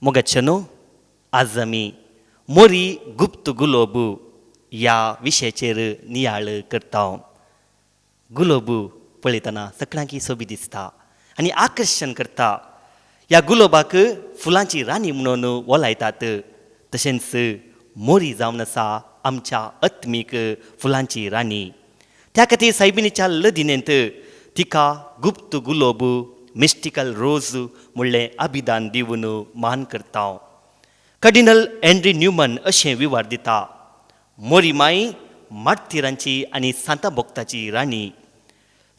मोगाच्यानो, आज आमी मोरी गुप्त गुलोब ह्या विशयाचेर नियाळ करता. गुलोब पळयतना सगळ्यांकी सोबीत दिसता आनी आकर्शण करता. ह्या गुलोबाक फुलांची राणी म्हणून वोलायतात. तशेंच मोरी जावन आसा आमच्या आत्मीक फुलांची राणी. त्या खातीर सायबिणीच्या लदिनेंत तिका गुप्त गुलोब, मिस्टिकल रोज म्हणलें अभिदान दिवन मान करता. कार्डिनल हेनरी न्यूमन अशें विवार दिता, मोरी माई मार्तिरांची आनी सांता भक्ताची राणी.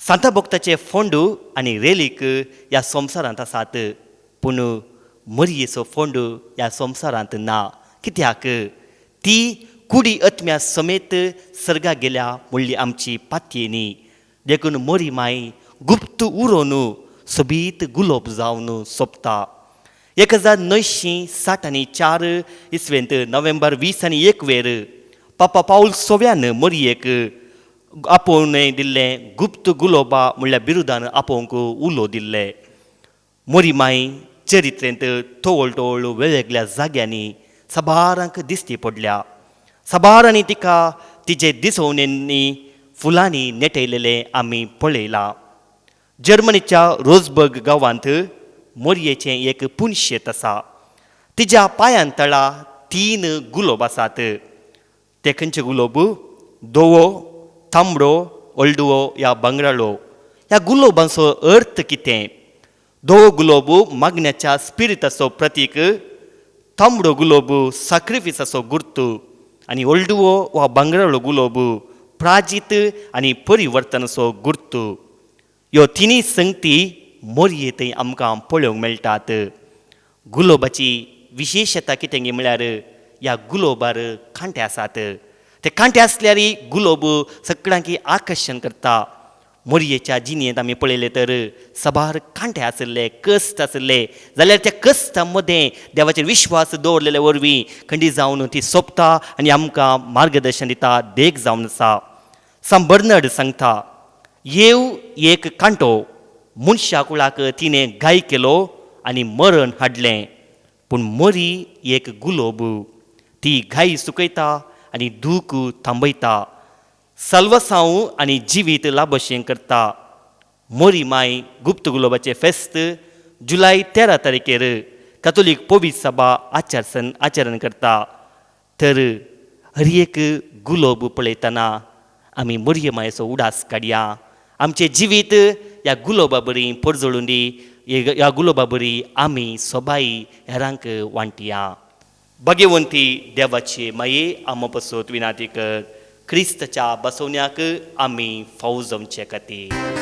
सांता भक्ताचे फोंडू आनी रेलीक ह्या संवसारांत आसात, पूण मोरयेचो फोंडू ह्या संवसारांत ना. कित्याक ती कुडी आत्म्या समेत सर्गा गेल्या म्हणली आमची पातयेनी. देखून मोरी माई गुप्त उरोवन सोबीत गुलोब जावन सोंपता. 1964 इसवेंत नोव्हेंबर 20 आनी 1 वेर पापा पावल सोव्यान मोरयेक आपोवणें दिल्लें. गुप्त गुलोबा म्हणल्यार बिरुदान आपोवंक उलो दिल्ले. मोरी माई चरित्रेंत तवळ तवळ वेगवेगळ्या जाग्यांनी साबारांक दिश्टी पडल्या. साबारांनी तिका तिजे दिसवणेंनी फुलांनी नेटयलेलें आमी पळयलां. जर्मनीच्या रोजबर्ग गांवांत मोरयेचें एक पुनशेत आसा. तिज्या पांयान तळा तीन गुलोब आसात. ते खंयचे गुलोब? धवो, तांबडो, हळदुवो या भांगराळो. ह्या गुलोबांचो अर्थ कितें? धवो गुलोब मागण्याच्या स्पिरिटाचो प्रतीक, तांबडो गुलोब साक्रिफिसाचो गुर्तू आनी हळदुवो वा भांगराळो गुलोब प्राजीत आनी परिवर्तनाचो गुर्तू. ह्यो तिनूय संगती मोरये थंय आमकां पळोवंक मेळटात. गुलोबाची विशेशता कितें म्हळ्यार ह्या गुलोबार कांटे आसात. ते कांटे आसल्यार गुलोब सगळ्यांकी आकर्शण करता. मोरयेच्या जिणेंत आमी पळयलें तर साबार कांटे आशिल्ले, कश्ट आशिल्ले, जाल्यार त्या कश्टां मदें देवाचेर विश्वास दवरलेले वरवीं खंडीत जावन ती सोंपता आनी आमकां मार्गदर्शन दिता, देख जावन आसा. सांत बर्नर्ड सांगता, येव एक कांटो, मनशा कुळाक तिणें घाय केलो आनी मरण हाडलें, पूण मरी एक गुलोब, ती घाई सुकयता आनी दूख थांबयता, साल्वासांव आनी जिवीत लाभशें करता. मोरी माय गुप्त गुलोबाचें फेस्त जुलय 13 तारखेर कथोलीक पवित्र सभा आचरण आचरण करता. तर हर एक गुलोब पळयतना आमी मोरये मायेचो उडास काडया. आमचें जिवीत ह्या गुलोबा बरी परजळून दी. ह्या गुलोबा बरी आमी सोबाई हेरांक वांटया. भाग्यवंती देवाचे माये, आमा पासत विनाती कर, क्रिस्ताच्या बसवण्याक आमी फावो जावचे खातीर.